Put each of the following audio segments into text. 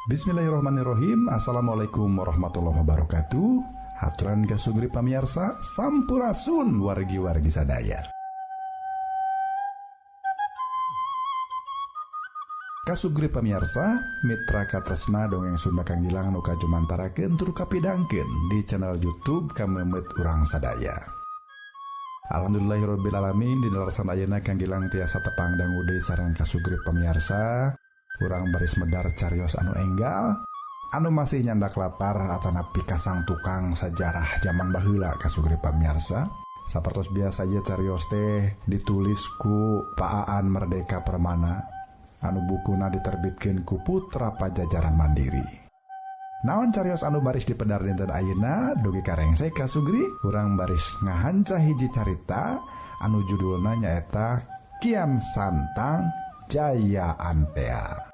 Bismillahirrahmanirrahim. Assalamualaikum warahmatullahi wabarakatuh. Haturan kasugri pamiarsa, sampurasun wargi-wargi sadaya. Kasugri pamiarsa, mitra katresna dongeng Sunda Kang Gilang nu kajumantarakeun tur kapidangkeun di channel YouTube Kamemet Urang Sadaya. Alhamdulillahirabbil alamin, dina leresan ayeuna Kang Gilang tiasa tepang dangu deui sareng kasugri pamiarsa. Urang baris medar carios anu enggal, anu masih nyandak latar atanapi kasang tukang sajarah zaman baheula kasugri pamiarsa. Sapertos biasa ieu carios teh ditulis ku Pak Aan Merdeka Permana, anu bukuna diterbitkeun ku Putra Pajajaran Mandiri. Naon carios anu baris dipedar dinten ayeuna dugi ka rengse kasugri, urang baris ngahanca hiji carita anu judulna nyaeta Kian Santang Jaya Antea.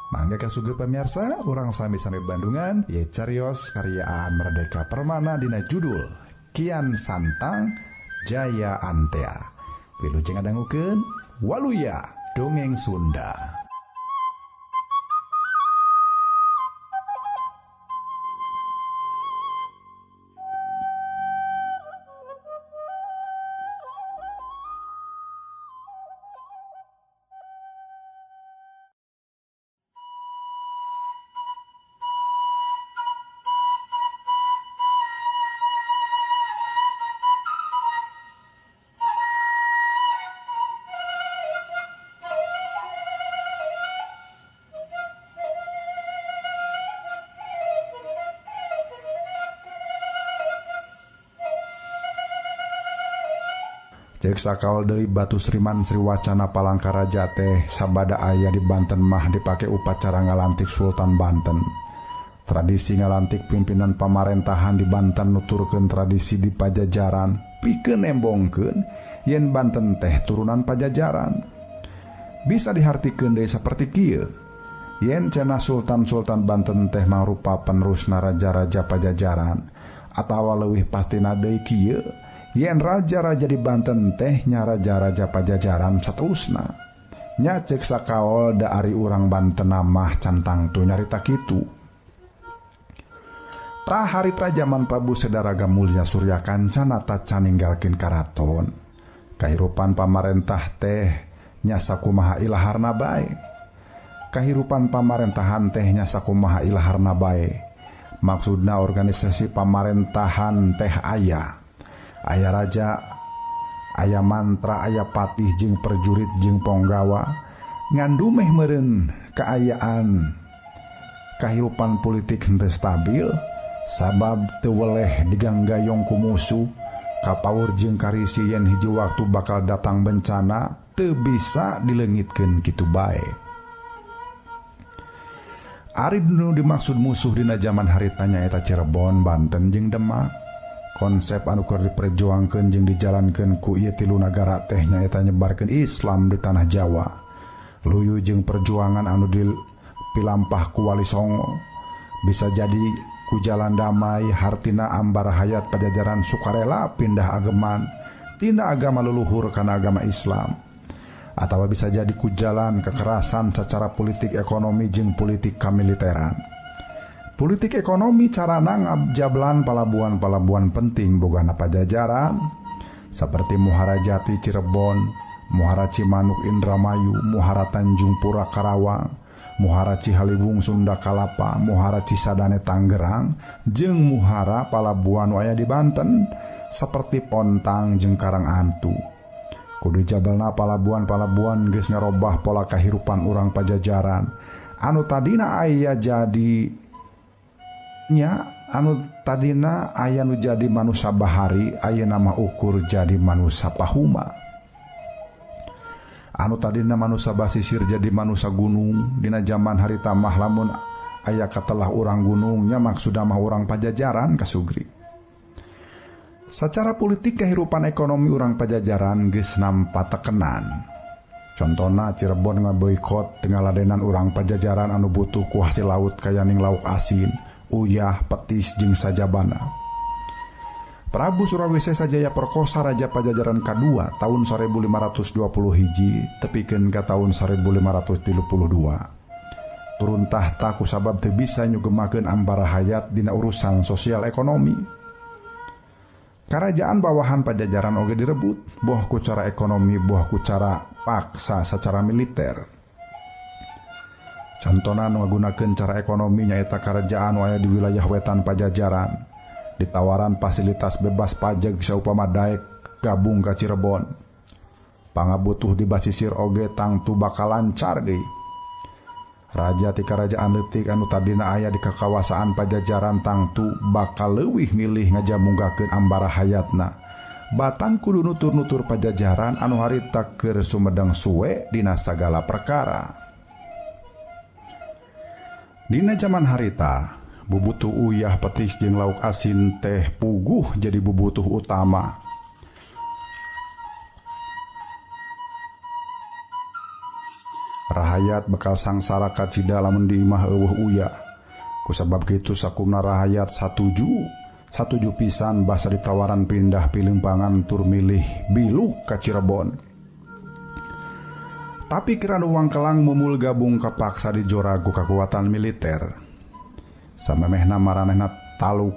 Mangga kasugri pemirsa, urang sami-sami Bandungan, ye carios karya Aan Merdeka Permana dina judul Kian Santang Jaya Antea. Wilujeng ngadangukeun Waluya Dongeng Sunda. Cek sakaol deui Batu Sriman Sriwacana Palangkaraja teh sabada aya di Banten mah dipake upacara ngalantik Sultan Banten. Tradisi ngalantik pimpinan pamarentahan di Banten nuturkeun tradisi di Pajajaran pikeun embongkeun yen Banten teh turunan Pajajaran. Bisa dihartikeun deui saperti kieu. Yen cenah sultan-sultan Banten teh mangrupa penerusna raja-raja Pajajaran atawa leuwih pastina deui kieu, yen raja-raja di Banten teh nya raja-raja Pajajaran saterusna. Nya cek sakaol da ari urang Banten mah can tangtu nyarita kitu. Tah harita jaman Prabu Sedaraga Mulya Surya Kancana tacan ninggalkeun karaton. Kahirupan pamarentah teh nya sakumaha ilaharna bae. Kahirupan pamarentahan teh nya sakumaha ilaharna bae. Maksudna organisasi pamarentahan teh aya. Aya raja, aya mantra, aya patih jeung perjurit jeung ponggawa. Ngandumeh meureun kaayaan kahirupan politik henteu stabil sabab teu weleh diganggayong ku musuh, kapaur jeung karisi yen hiji waktu bakal datang bencana teu bisa dileungitkeun kitu bae. Ari nu dimaksud musuh dina jaman harita nyaeta Cirebon, Banten jeung Demak. Konsep anu keur diperjuangkeun jeung dijalankeun ku ieu tilu nagara teh nyaeta nyebarkeun Islam di tanah Jawa. Luyu jeung perjuangan anu dipilampah ku Wali Songo. Bisa jadi ku jalan damai hartina ambar hayat Pajajaran sukarela pindah ageman tina agama leluhur kana agama Islam. Atawa bisa jadi ku jalan kekerasan secara politik ekonomi jeung politik kamiliteran. Politik ekonomi carana ngabjablan palabuhan-palabuhan penting bogana Pajajaran seperti Muhara Jati Cirebon, Muhara Cimanuk Indramayu, Muhara Tanjung Pura Karawang, Muhara Cihaliwung Sunda Kalapa, Muhara Cisadane Tangerang, jeung Muhara palabuhan aya di Banten seperti Pontang jeung Karangantu. Kudu jabalna palabuhan-palabuhan geus ngarobah pola kahirupan urang Pajajaran anu tadina aya jadi nya anu tadina aya nu jadi manusa bahari ayeuna mah ukur jadi manusa pahuma. Anu tadina manusa basisir jadi manusa gunung. Dina jaman harita mah lamun aya katelah urang gunungnya maksudna mah urang Pajajaran kasugri. Sacara politik kehidupan ekonomi urang Pajajaran geus nampa tekenan. Contona Cirebon ngaboikot ngaladenan urang Pajajaran anu butuh ku hasil laut kayaning lauk asin, uyah, petis jeung sajabana. Prabu Surawisesa Jaya Perkosa Raja Pajajaran kadua tahun 1520 hiji tepikeun ka tahun 1532. Turun tahta kusabab teu bisa nyugemakeun ambara hayat dina urusan sosial ekonomi. Karajaan bawahan Pajajaran oge direbut, boh ku cara ekonomi, boh ku cara paksa secara militer. Contona nu ngagunakeun cara ekonomi nyaeta karajaan nu aya di wilayah wetan Pajajaran. Ditawaran fasilitas bebas pajak saupama daek gabung ka Cirebon. Pangabutuh di basisir oge tangtu bakal lancar deui. Raja ti karajaan leutik anu tadina aya di kakawasaan Pajajaran tangtu bakal leuwih milih ngajamunggakeun ambara hayatna. Batan kudu nutur-nutur Pajajaran anu harita keur sumedang suwe dina sagala perkara. Dina jaman harita, bubutuh uyah petis jeung lauk asin teh puguh jadi bubutuh utama. Rahayat bakal sangsara kacida lamun di imah eueuh uyah. Kusabab kitu sakumna rahayat satuju pisan basa ditawaran pindah pilempangan tur milih biluk ka Cirebon. Tapi kirana wangkelang mumul gabung kapaksa dijorag ku kakuatan militer. Samemehna maranehna taluk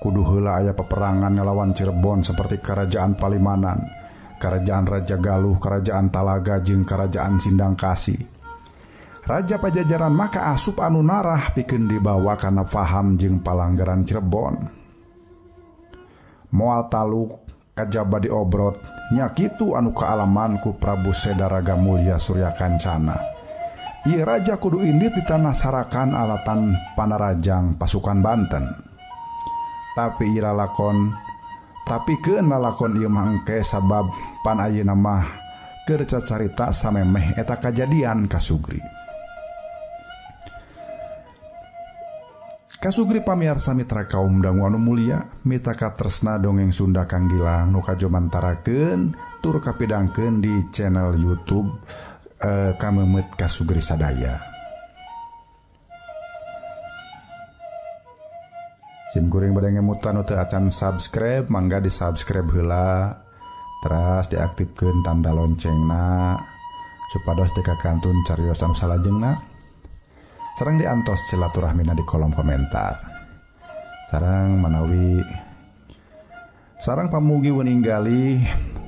kudu heula aya peperangan ngalawan Cirebon seperti Kerajaan Palimanan, Kerajaan Raja Galuh, Kerajaan Talaga jeung Kerajaan Sindangkasih. Raja Pajajaran maka asup anu narah pikeun dibawa kana faham jeung palanggaran Cirebon. Moal taluk kajaba diobrot nya kitu anu kaalaman ku Prabu Sedaraga Mulya Surya Kancana. Ieu raja kudu indit di tanah Sarakan alatan panarajang pasukan Banten. Tapi ieu lalakon, tapi keun lalakon ieu mah engke sabab pan ayeuna mah keur cacarita samemeh eta kajadian kasugri. Kasugri pamiarsa mitra kaum dangu anu mulia, mita katresna dongeng Sunda Kang Gilang nu kajomantarakeun tur kapidangkeun di channel YouTube Kamemet Kasugri Sadaya. Sim kuring bade ngemutan nu teu acan subscribe, mangga di subscribe heula, teras diaktifkeun tanda loncengna supados teu kakantun cariosan anu salajengna. Sareng diantos silaturahmina di kolom komentar. Sareng manawi sareng pamugi weninggali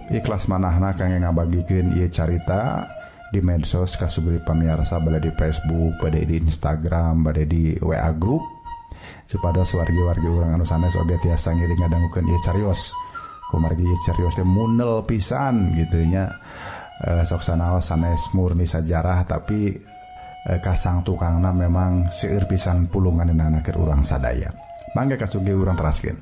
ikhlas manahna kangge ngabagikeun ieu carita di medsos Kasugri pamiarsa, bade di Facebook, bade di Instagram, bade di WA group supados wargi-wargi urang anu sanes oge tiasa ngiring ngadangukeun ieu carios. Kumargi ieu carios teh munel pisan gitu nya. Sok sanaos sanes murni sajarah tapi kasang tukangna memang seueur pisan pulunganeunana keur urang sadaya. Mangga kasugri urang teraskeun.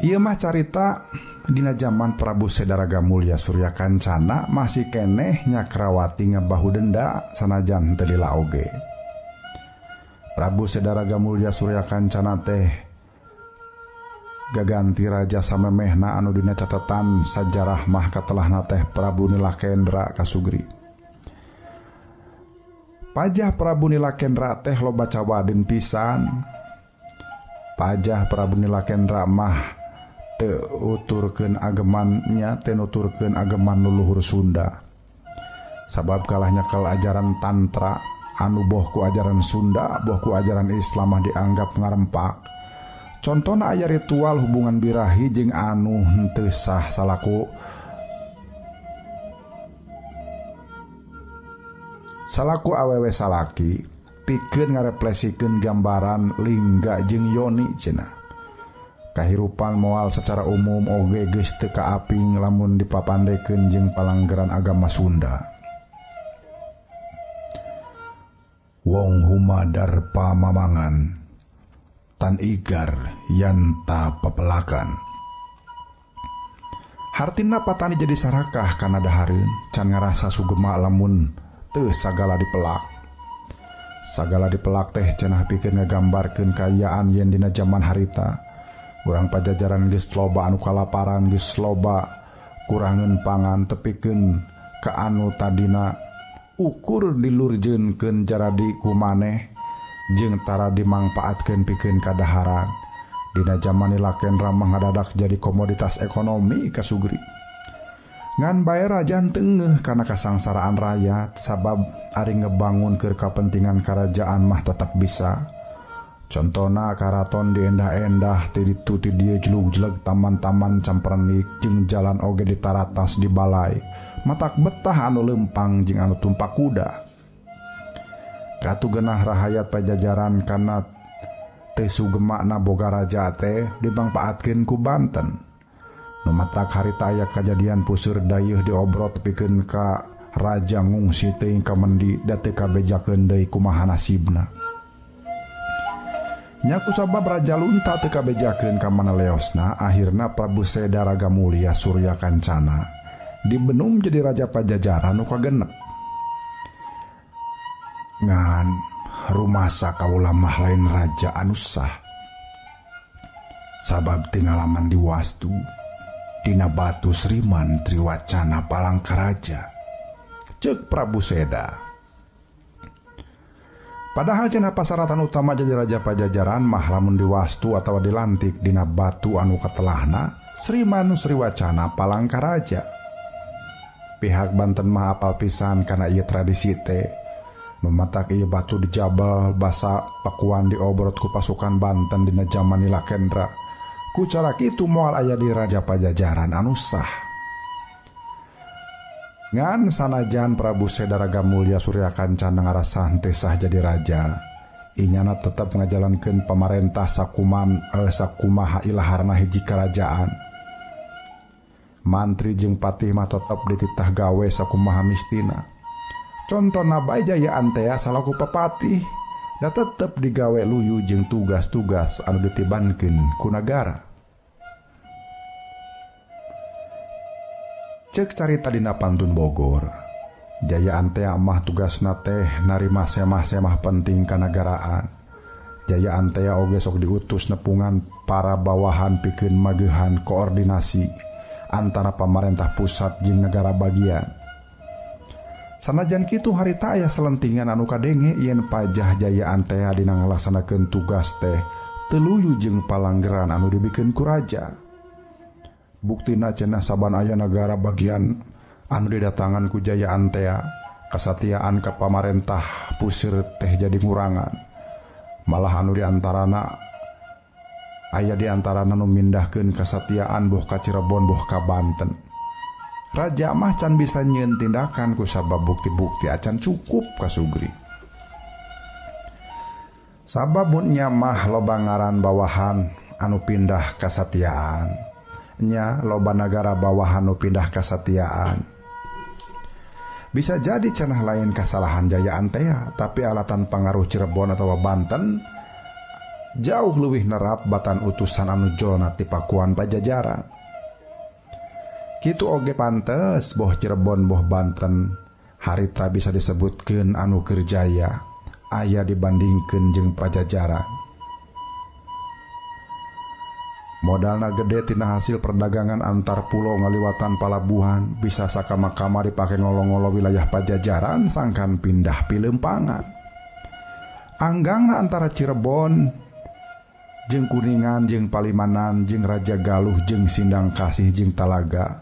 Ieu mah carita dina jaman Prabu Sedaraga Mulya Surya Kancana masih keneh Nyakrawati ngabahu denda sanajan teu lila oge. Prabu Sedaraga Mulya Surya Kancana teh gaganti raja samemehna anu dina catatan sajarah mah katelahna teh Prabu Nilakendra kasugri. Pajah Prabu Nilakendra teh loba cawadin pisan. Pajah Prabu Nilakendra mah teu uturkeun agemannya, teu nuturkeun ageman luluhur Sunda. Sabab kalah nyekel ajaran Tantra anu boh ku ajaran Sunda, boh ku ajaran Islam mah dianggap ngarempak. Contona aya ritual hubungan birahi jeung anu henteu sah salaku awewe salaki pikeun ngarefleksikeun gambaran lingga jeung yoni cenah. Kahirupan moal secara umum oge geus teu kaaping lamun dipapandekeun jeung palanggaran agama Sunda. Wong humadar pamamangan tan igar yanta pepelakan. Hartina patani jadi sarakah kana dahareun can ngarasa sugema lamun teu sagala dipelak. Sagala dipelak teh cenah pikeun ngagambarkeun kaayaan yen dina jaman harita. Urang Pajajaran geus loba anu kalaparan, geus loba kurangeun pangan tepikeun ka anu tadina ukur dilurjeunkeun jaradi ku maneh Jeung tara dimangpaatkeun pikeun kadaharan. Dina jaman Nilakendra mah ngadadak jadi komoditas ekonomi kasugri. Ngan bae raja teu ngeuh kana kasangsaraan rakyat sabab ari ngebangun keur kapentingan karajaan mah tetep bisa. Contona karaton diendah-endah ti ditu ti dieu jelug-jeleg taman-taman campernik jeung jalan oge ditaratas di balai. Matak betah anu leumpang jeung anu tumpak kuda. Katu genah rahayat Pajajaran kana teu sugemakna boga raja teh dimangpaatkeun ku Banten. Nu matak harita aya kajadian puseur dayeuh diobrot pikeun ka raja ngungsi teuing ka mendi da teu kabejakeun deui kumaha nasibna. Nya kusabab Raja Lunta teu kabejakeun ka mana leosna, akhirna Prabu Seda Raga Mulya Surya Kancana dibenum jadi raja Pajajaran nu kagenep. Ngan rumasa kaula mah lain raja anu sah. Sabab teu ngalaman di wastu dina batu Sriman Triwacana Palangkaraja. Ceuk Prabu Seda. Padahal cenah pasaratan utama jadi raja Pajajaran mah lamun diwastu atawa dilantik dina batu anu katelahna Sriman Sriwacana Palangkaraja. Pihak Banten mah apal pisan kana ieu tradisi teh. Mematak ieu batu dijabel basa pakuan diobrot ku pasukan Banten dina jaman Nilakendra. Ku cara kitu moal aya di raja Pajajaran anu sah. Ngan sanajan Prabu Seda Raga Mulya Surya Kancana ngarasa henteu sah jadi raja, inyana tetep ngajalankeun pamarentah sakumaha ilaharna hiji karajaan. Mantri jeung patih mah tetep dititah gawe sakumaha mistina. Contona bae Jaya Antea salaku pepatih, da tetep digawe luyu jeung tugas-tugas anu ditibankeun ku nagara. Ceuk carita dina pantun Bogor, Jaya Antea mah tugasna teh narima semah-semah penting kanagaraan. Jaya Antea oge sok diutus nepungan para bawahan pikeun mageuhan koordinasi antara pamarentah pusat jeung negara bagian. Sanajan kitu harita aya selentingan anu kadenge yen pajah Jaya Antea dina ngalaksanakeun tugas teh teu luyu jeung palanggeran anu dibikeun ku raja. Buktina cenah saban aya nagara bagian anu didatangan ku Jaya Antea, kasatiaan ka pamarentah puseur teh jadi ngurangan. Malah anu diantarana aya diantarana nu mindahkeun kasatiaan boh ka Cirebon boh ka Banten. Raja mah can bisa nyieun tindakan ku sabab bukti-bukti acan cukup kasugri. Sabab mun nya mah loba ngaran bawahan anu pindah kasatiaan. Nya loba nagara bawahan nu pindah kasatiaan. Bisa jadi cenah lain kasalahan Jaya Antea, tapi alatan pangaruh Cirebon atawa Banten jauh leuwih nerap batan utusan anu jolna ti Pakuan Pajajaran. Kitu oge pantes boh Cirebon boh Banten harita bisa disebutkeun anu keur jaya aya dibandingkeun jeung Pajajaran. Modalna gede tina hasil perdagangan antar pulau ngaliwatan palabuhan bisa sakama-kama dipake ngolo-ngolo wilayah Pajajaran sangkan pindah pilempangan. Anggangna antara Cirebon jeung Kuningan jeung Palimanan jeung Raja Galuh jeung Sindang Kasih jeung Talaga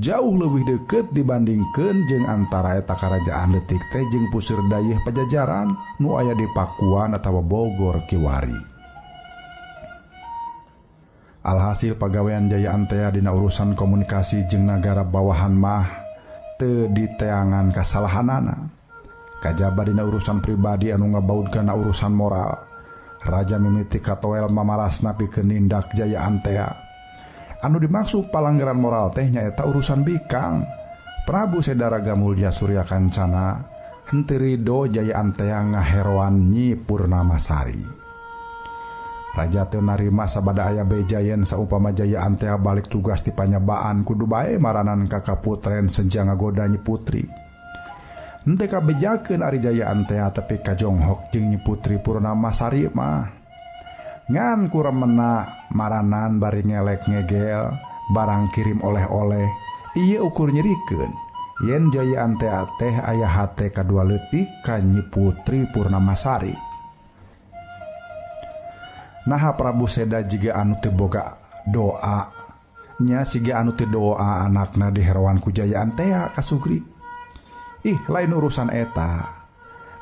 jauh leuwih deukeut dibandingkeun jeung antara eta karajaan leutik teh jeung puseur dayeuh Pajajaran nu aya di Pakuan atawa Bogor kiwari. Alhasil pagawean Jaya Antea dina urusan komunikasi jeung nagara bawahan mah teu diteangan kasalahanana. Kajaba dina urusan pribadi anu ngabaud kana urusan moral. Raja mimiti katoel mamarasna pikeun nindak Jaya Antea. Anu dimaksud palanggaran moral teh nyaeta urusan bikang. Prabu Seda Raga Mulya Surya Kancana henteu rido Jaya Antea ngaheroan Nyi Purnamasari. Raja teu narima sabada aya beja yen saupama Jaya Antea balik tugas ti panyabaan kudu bae maranan ka kaputren senja ngagoda Nyi Putri. Henteu kabejakeun ari Jaya Antea tepi ka jonghok jeung Nyi Putri Purnamasari mah. Ngan kuremena maranan bari ngelek ngegel barang kirim oleh-oleh ieu ukur nyerikeun yen Jaya Antea teh aya hate kadua leutik ka Nyi Putri Purnamasari. Naha Prabu Seda jiga anu teu boga doa nya siga anu teu doa anakna diheroan ku Jaya Antea ka Sugri. Ih lain urusan eta.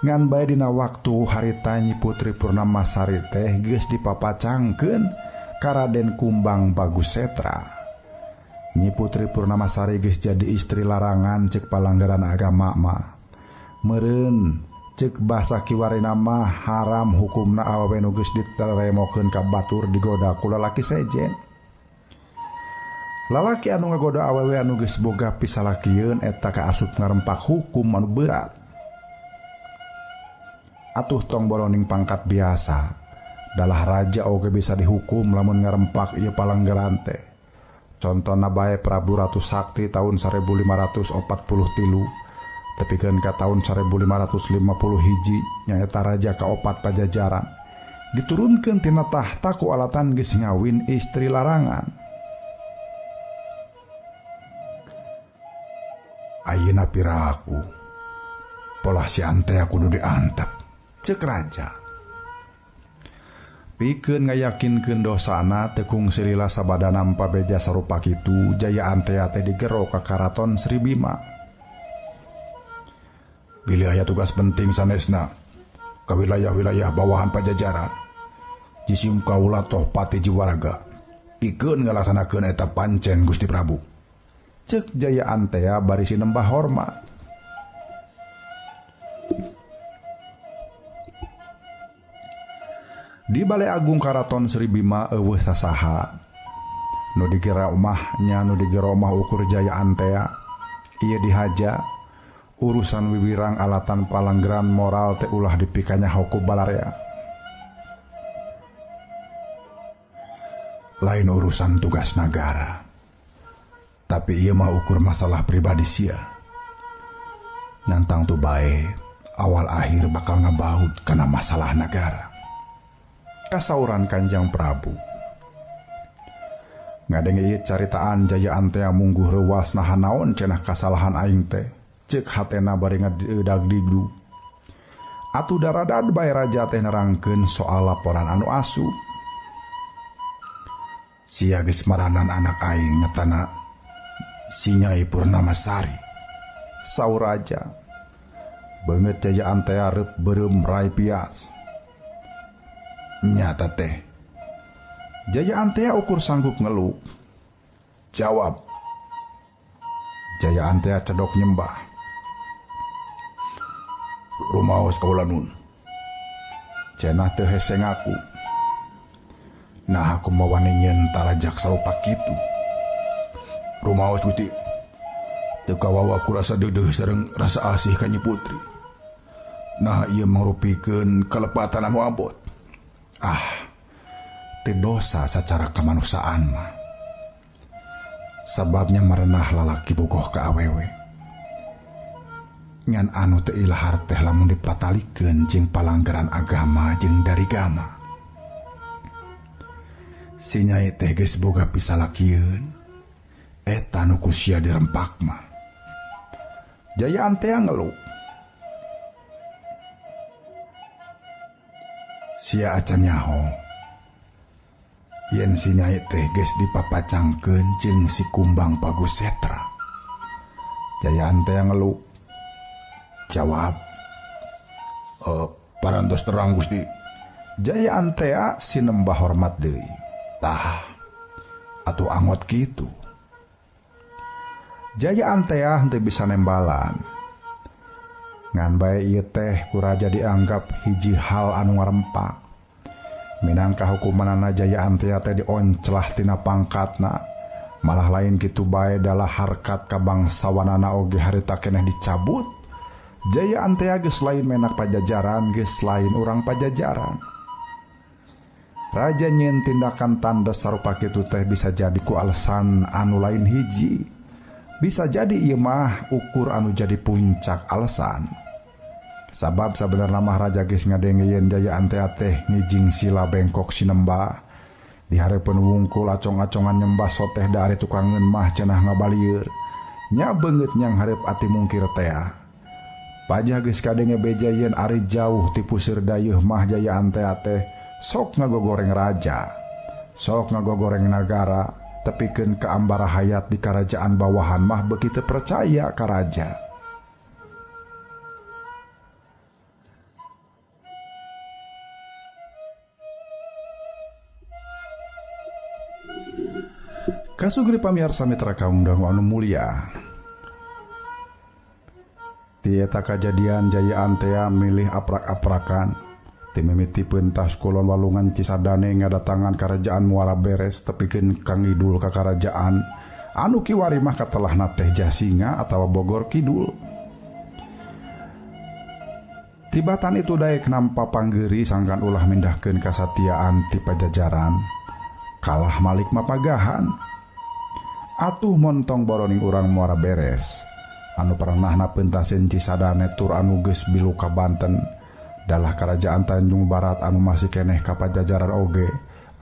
Ngan bae dina waktu harita Nyi Putri Purnamasari teh geus dipapacangkeun ka Raden Kumbang Bagus Setra. Nyi Putri Purnamasari geus jadi istri larangan cek palanggaran agama mah. Meureun cek basa kiwarina mah haram hukumna awewe nu geus diteremokeun ka batur digoda ku lalaki sejen. Lalaki anu ngagoda awewe anu geus boga pisalakieun eta kaasup ngarempak hukum anu berat. Atuh tong boloning pangkat biasa. Dalah raja oge bisa dihukum lamun ngarempak ieu palanggaran teh. Contona bae Prabu Ratu Sakti tahun 1543 tepikeun ka tahun 1550 hiji nyaeta raja kaopat Pajajaran. Diturunkeun tina tahta ku alatan geus ngawin istri larangan. Ayeuna piraku polah si Antea kudu diantep. Cek raja. Pikeun ngayakinkeun dosana teu kungsi lila sabada nampa beja sarupa kitu Jaya Antea teh digero ka Karaton Sri Bima. Bilih aya tugas penting sanesna ka wilayah-wilayah bawahan Pajajaran. Jisim kaula toh pati jiwaraga. Pikeun ngalaksanakeun eta pancen Gusti Prabu. Cek Jaya Antea bari sinembah hormat. Di Balai Agung Karaton Sri Bima eueuh sasaha. Nu digera omah nya nu digera omah ukur Jaya Antea. Ieu dihaja urusan wiwirang alatan palanggeran moral teh ulah dipikanyaho ku balarea. Lain urusan tugas nagara. Tapi ieu mah ukur masalah pribadi sia. Nantang tu bae awal akhir bakal ngabaut kana masalah nagara. Kasauran Kanjeng Prabu. Ngadenge ieu caritaan Jaya Antea mungguh reuwas naha naon cenah kasalahan aing teh. Ceuk hatena bari ngadag-digdu. Atuh daradad bae raja teh nerangkeun soal laporan anu asup. Sia geus maranan anak aing nyatana si Nyai Purnamasari. Saur raja. Beungeut Jaya Antea reup beureum rai pias. Nyata teh. Jaya Antea ukur sanggup ngeluh. Jawab. Jaya Antea cedok nyembah. Rumaos kaula nun. Cenah teu hese ngaku. Nah aku mawane nyeun talajak sarupa kitu. Rumaos Gusti. Teu kawawa ku rasa deudeuh sareng rasa asih ka Nyi Putri. Nah ieu mangrupikeun kalepatan anu abot. Ah, teu dosa sacara kemanusiaan mah. Sababnya merenah lalaki bogoh ka awewe. Ngan anu teu ilahar teh lamun dipatalikeun jeung palanggaran agama jeung darigama. Si Nyai teh geus boga pisalakieun. Eta nu ku sia dirempak mah. Jaya Antea ngeluh. Sia acan nyaho. Yen si Nyai teh geus dipapacangkeun jeung si Kumbang Bagus Setra. Jaya Antea ngeluh. Jawab. Parantos terang Gusti. Jaya Antea sinembah hormat deui. Tah, atuh angot kitu. Jaya Antea henteu bisa nembalan. Ngan bae ieu teh ku raja dianggap hiji hal anu ngarempak. Minangka hukumanana Jaya Antea teh dionclah tina pangkatna. Malah lain kitu bae dalah harkat kabangsawanana oge harita keneh dicabut. Jaya Antea geus lain menak Pajajaran, geus lain urang Pajajaran. Raja nyeun tindakan tanda sarupa kitu teh bisa jadi ku alasan anu lain hiji. Bisa jadi ieu mah ukur anu jadi puncak alasan. Sabab sabenerna mah raja geus ngadenge yen Jaya Antea teh ngijing sila bengkok sinembah. Di hareupeun wungkul acong-acongan nyembah soteh da ari tukangeun mah cenah ngabalieur. Nya beungeut nyang hareup ati mungkir tea. Pajah geus kadenge beja yen ari jauh ti puseur dayeuh mah Jaya Antea teh Sok ngagogoreng raja, sok ngagogoreng nagara, tepikeun ka ambara hayat di karajaan bawahan mah beuki teu percaya ka raja. Kasugri pamiarsa mitra kaum dangu anu mulia. Ti eta kajadian jayaan tea milih aprak-aprakan. Ti mimiti pentas kulon walungan Cisadane ngadatangan karajaan Muara Beres tepikeun kangidul ka karajaan anu kiwari mah katelahna teh Jasinga atawa Bogor Kidul. Tibatan itu daek nampa panggeri sangkan ulah mindahkeun kasatiaan ti Pajajaran. Kalah malik mapagahan. Atuh montong boroning urang Muara Beres anu pernahna pentasin Cisadane tur anu geus bilu ka Banten. Dalah kerajaan Tanjung Barat anu masih keneh ka Pajajaran oge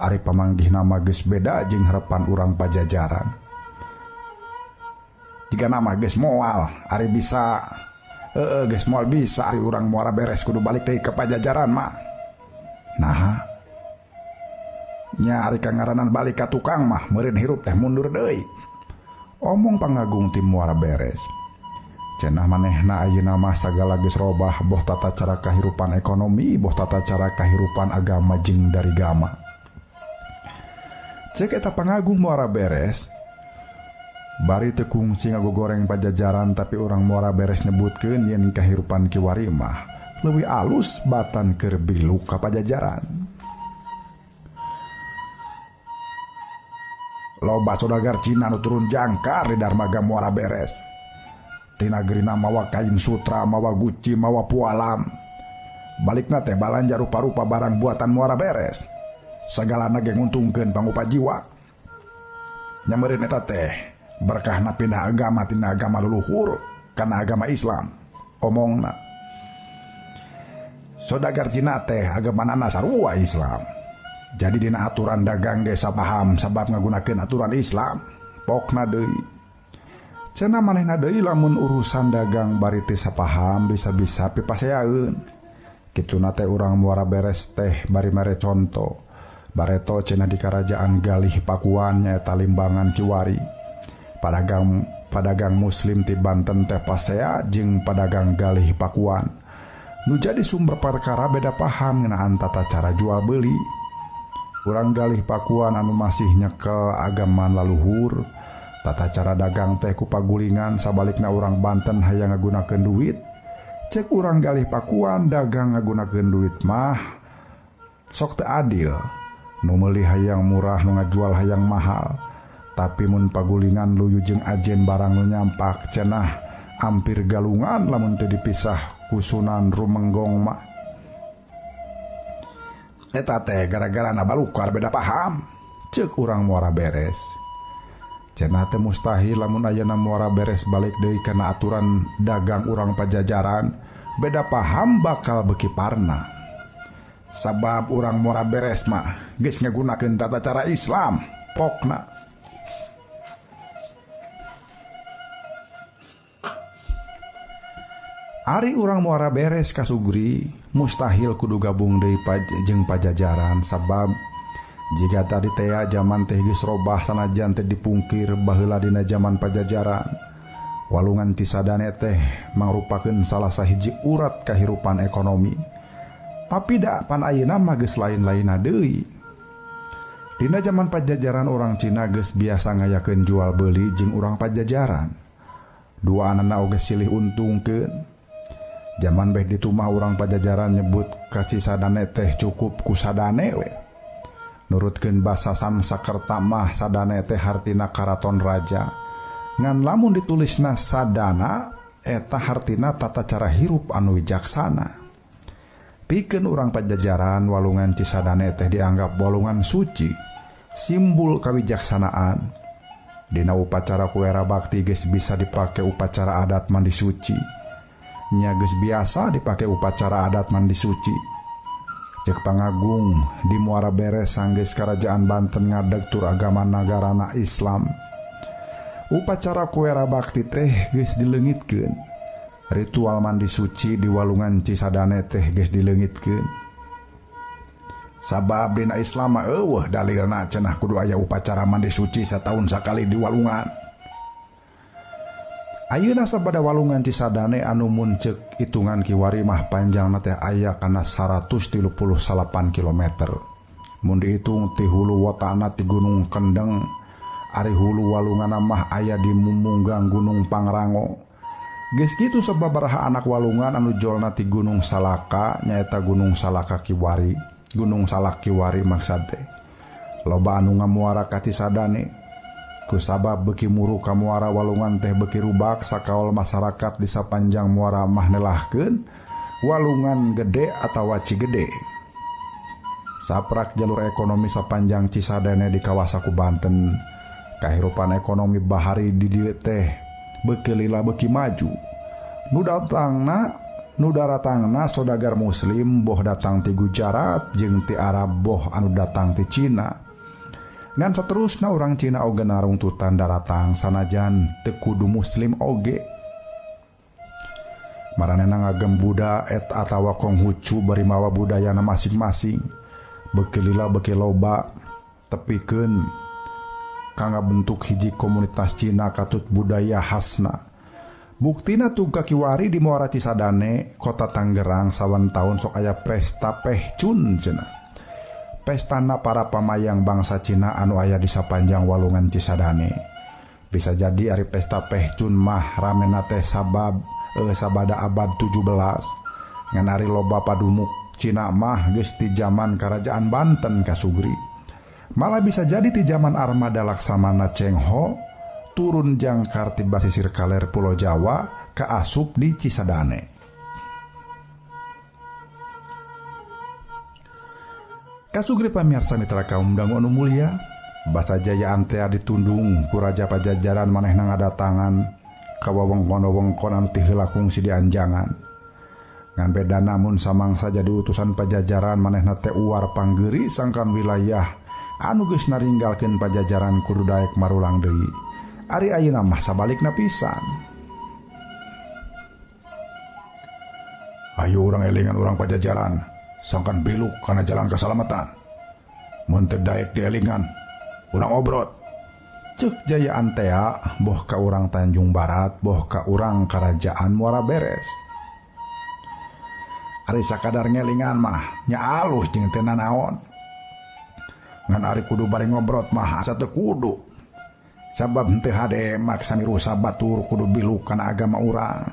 ari pamanggih nama geus beda jeung harapan urang Pajajaran. Jika nama geus moal ari bisa geus moal bisa ari urang Muara Beres kudu balik deui ka Pajajaran mah. Naha nya ari kangaranan balik ka tukang mah meureun hirup teh mundur deui. Omong pangagung ti Muara Beres. Cenah manehna ayeuna mah sagala geus robah boh tata cara kahirupan ekonomi, boh tata cara kahirupan agama jeung dari gama. Cek eta pangagung Muara Beres, bari teu kungsi ngagogoreng Pajajaran tapi urang Muara Beres nyebutkeun yen kahirupan kiwari mah leuwih alus batan keur bilu ka Pajajaran. Loba saudagar Cina nu turun jangkar di darmaga Muara Beres. Tina gerina mawa kain sutra, mawa guci, mawa pualam. Balikna teh balanja rupa-rupa barang buatan Muara Beres. Sagalana ge nguntungkeun pangupa jiwa. Nyameureun eta teh berkahna pindah agama tina agama luluhur kana agama Islam. Omongna. Saudagar Cina teh agamanana sarua Islam. Jadi dina aturan dagang ge sapaham sabab ngagunakeun aturan Islam. Pokna deui. Cenah manehna deui lamun urusan dagang bari teu sapaham bisa-bisa pipaseaeun. Kituna teh urang Muara Beres teh bari mere conto. Bareto cenah di karajaan Galih Pakuan nyaeta Limbangan Kiwari. Padagang muslim ti Banten teh pasea jeung padagang Galih Pakuan. Nu jadi sumber perkara beda paham ngeunaan tata cara jual beli. Urang Galih Pakuan anu masih nyekel agaman laluhur. Tata cara dagang teh ku pagulingan sabalikna urang Banten hayang ngagunakeun duit. Cek urang Galih Pakuan dagang ngagunakeun duit mah sok teu adil. Nu meuli hayang murah nu ngajual hayang mahal. Tapi mun pagulingan luyu jeung ajen barang nu nyampak cenah ampir galungan lamun teu dipisah ku Sunan Rumenggong mah. Eta teh gara-gara na balukar beda paham. Cek urang Muara Beres. Cenah teh mustahil lamun ayeuna Muara Beres balik deui kana aturan dagang urang Pajajaran, beda paham bakal beuki parna. Sabab urang Muara Beres mah geus ngagunakeun tata cara Islam, pokna. Ari urang Muara Beres kasugri mustahil kudu gabung deui jeung Pajajaran sabab jika tadi tea zaman teh geus robah sanajan teh dipungkir baheula dina zaman Pajajaran. Walungan Cisadane teh mangrupakeun salah sahiji urat kahirupan ekonomi. Tapi da pan ayeuna mah geus lain-lainna deui. Dina zaman Pajajaran urang Cina geus biasa ngayakeun jual beli jeung urang Pajajaran. Duaanana oge silih untungkeun. Zaman beh ditu mah urang Pajajaran nyebut ka Cisadane teh cukup ku sadane we. Nurutkeun basa Sanskerta mah sadane teh hartina karaton raja. Ngan lamun ditulisna sadana eta hartina tata cara hirup anu wijaksana. Pikeun urang Pajajaran walungan Cisadane teh dianggap walungan suci, simbol kawijaksanaan. Dina upacara kuera bakti geus bisa dipake upacara adat mandi suci. Nya geus biasa dipake upacara adat mandi suci. Cek pangagung di Muara Beres sanggeus karajaan Banten ngadeg tur agama nagarana Islam. Upacara kuera bakti teh geus dileungitkeun. Ritual mandi suci di walungan Cisadane teh geus dileungitkeun. Sabab dina Islam mah eueuh dalilna cenah kudu aya upacara mandi suci sataun sakali di walungan. Ayeuna sabada walungan Cisadane anu mun ceuk hitungan kiwari mah panjangna teh aya kana 138 km. Mun dihitung ti hulu wotana ti Gunung Kendeng, ari hulu walunganna mah aya di Mumunggang Gunung Pangrango. Geus kitu sababaraha anak walungan anu jolna ti Gunung Salaka nyaeta Gunung Salaka Kiwari, Gunung Salak Kiwari maksad teh. Loba anu ngamuara ka Cisadane. Kusabab beuki muru ka muara walungan teh beuki rubak sakaol masyarakat di sapanjang muara mah nelahkeun walungan gede atawa Cigede. Saprak jalur ekonomi sapanjang Cisadane di kawasa ku Banten. Kahirupan ekonomi bahari di dieu teh beuki lila beuki maju. Nu daratangna sodagar muslim boh datang ti Gujarat jeung ti Arab boh anu datang ti Cina. Ngan saterusna urang Cina oge narungtutan daratang sanajan teu kudu muslim oge. Maranehna ngagem Buddha et atawa Konghucu bari mawa budayana masing-masing. Beuki lila beuki loba tepikeun kanggo bentuk hiji komunitas Cina katut budaya khasna. Buktina tugka kiwari di Muara Cisadane, Kota Tangerang saban taun sok aya pesta Pehcun cenah. Pestana para pamayang bangsa Cina anu aya di sapanjang walungan Cisadane. Bisa jadi ari pesta Pehcun mah ramena teh sabab sabada abad 17. Ngan ari loba padumuk Cina mah geus ti jaman Kerajaan Banten kasugri. Malah bisa jadi ti jaman armada Laksamana Cheng Ho turun jangkar ti basisir kaler Pulau Jawa kaasup di Cisadane. Kasugri pamirsa mitra kaum dangu anu mulia, basa jayaan tea ditundung ku raja pajajaran manehna ngadatangan ka wewengkon-wewengkon anu ti heula kungsi dianjangan. Ngan beda namun samangsa jadi utusan pajajaran manehna teh uar panggeri sangkan wilayah anu geus naringgalkeun pajajaran kudu daek marulang deui. Ari ayeuna mah sabalikna pisan. Ayo urang elingan urang pajajaran, sangkan biluk kana jalan keselamatan. Mun teu daek dielingan, urang obrot. Ceuk jayaan tea boh ka urang Tanjung Barat, boh ka urang Kerajaan Muara Beres. Ari sakadar ngelingan mah nya alus jeung teu nanaon. Ngan ari kudu bari ngobrot mah asa teu kudu. Sabab henteu hade maksa nirusa batur kudu biluk kana agama urang.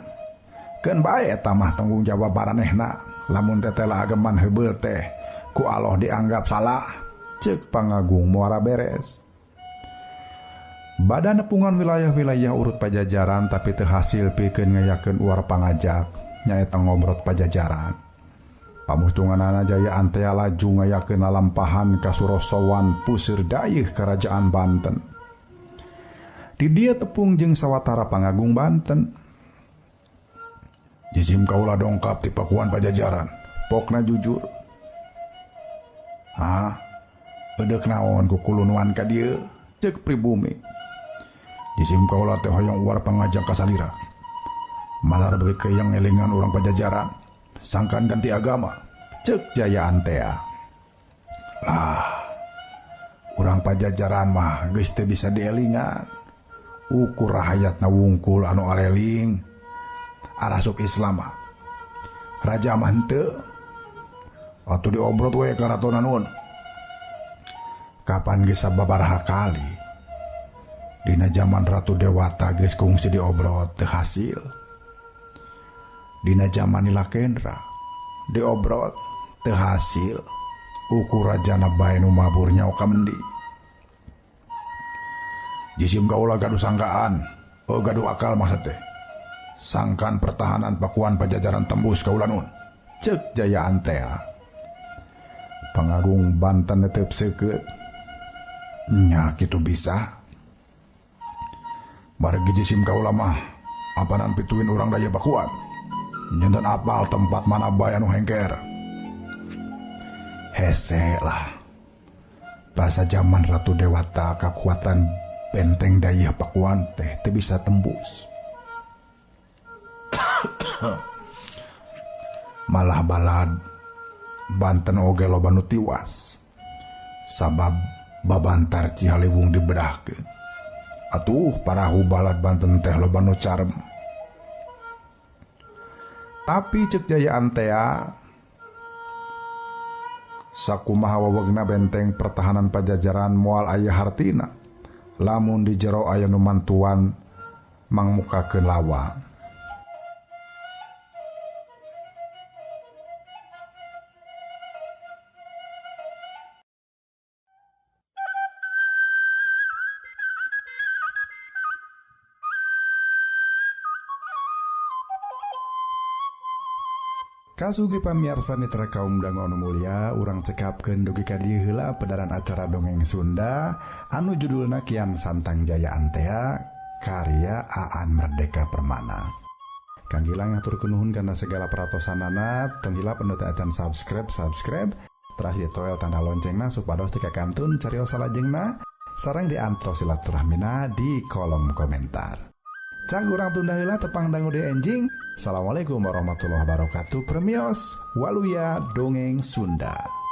Keun bae eta mah tanggung jawab baranehna. Lamun tetela ageman heubeul teh ku Allah dianggap salah. Ceuk pangagung Muara Beres. Badan nepungan wilayah-wilayah urut pajajaran tapi teu hasil pikeun ngayakeun uar pangajak nyaeta ngobrot pajajaran. Pamustunganana jayaan tea laju ngayakeun lalampahan ka Surosowan puseur dayeuh Kerajaan Banten. Di dieu tepung jeung sawatara pangagung Banten. Jisim kaula dongkap ti Pakuan Pajajaran. Pokna jujur. Hah? Edeuk naon kukulunuan ka dieu? Ceuk pribumi. Jisim kaula teh hoyong uar pangajak ka salira. Malar beuki keyeng elingan urang Pajajaran. Sangkan ganti agama. Ceuk jayaan tea. Lah, urang Pajajaran mah geus teu bisa dielingan. Ukur rahayatna wungkul anu areling arasuk Islam mah. Raja mah henteu. Atuh diobrot we ka ratona nun. Kapan geus sababaraha kali dina jaman Ratu Dewata geus kungsi diobrot teu hasil. Dina jaman Nilakendra diobrot teu hasil. Ukur rajana bae nu mabur nyawa ka mendi. Jisim kaula gaduh sangkaan, gaduh akal maksud teh. Sangkan pertahanan Pakuan Pajajaran tembus kaula nun. Ceuk jayaan tea. Pangagung Banten netep seukeut. Nya kitu bisa. Margi jisim kaula mah apanan pituin urang daya Pakuan. Nyenten apal tempat mana bae anu hengker. Hese lah. Basa jaman Ratu Dewata kakuatan benteng dayeuh Pakuan teh teu bisa tembus. Malah balad Banten oge loba nu tiwas. Sabab babantar Cihaliwung dibedahkeun. Atuh parahu balad Banten teh loba nu carem. Tapi cek Jaya Antea sakumaha wewegna benteng pertahanan Pajajaran moal aya hartina lamun di jero aya nu mantuan mangmukakeun lawang. Kasugi pamiarsa mitra kaum dangu anu mulia, urang cekapkeun dugi ka dieu heula pedaran acara dongeng Sunda anu judulna Kian Santang Jaya Antea karya Aan Merdeka Permana. Kang Gilang ngaturkeun nuhun kana segala peratosanana, tong hilap anu teu acan subscribe teras ditoel tanda loncengna supados teu kakantun carios salajengna sareng diantos silaturahmina di kolom komentar. Cang urang tunda heula tepang dangu deui enjing. Assalamualaikum warahmatullahi wabarakatuh. Premios Waluya Dongeng Sunda.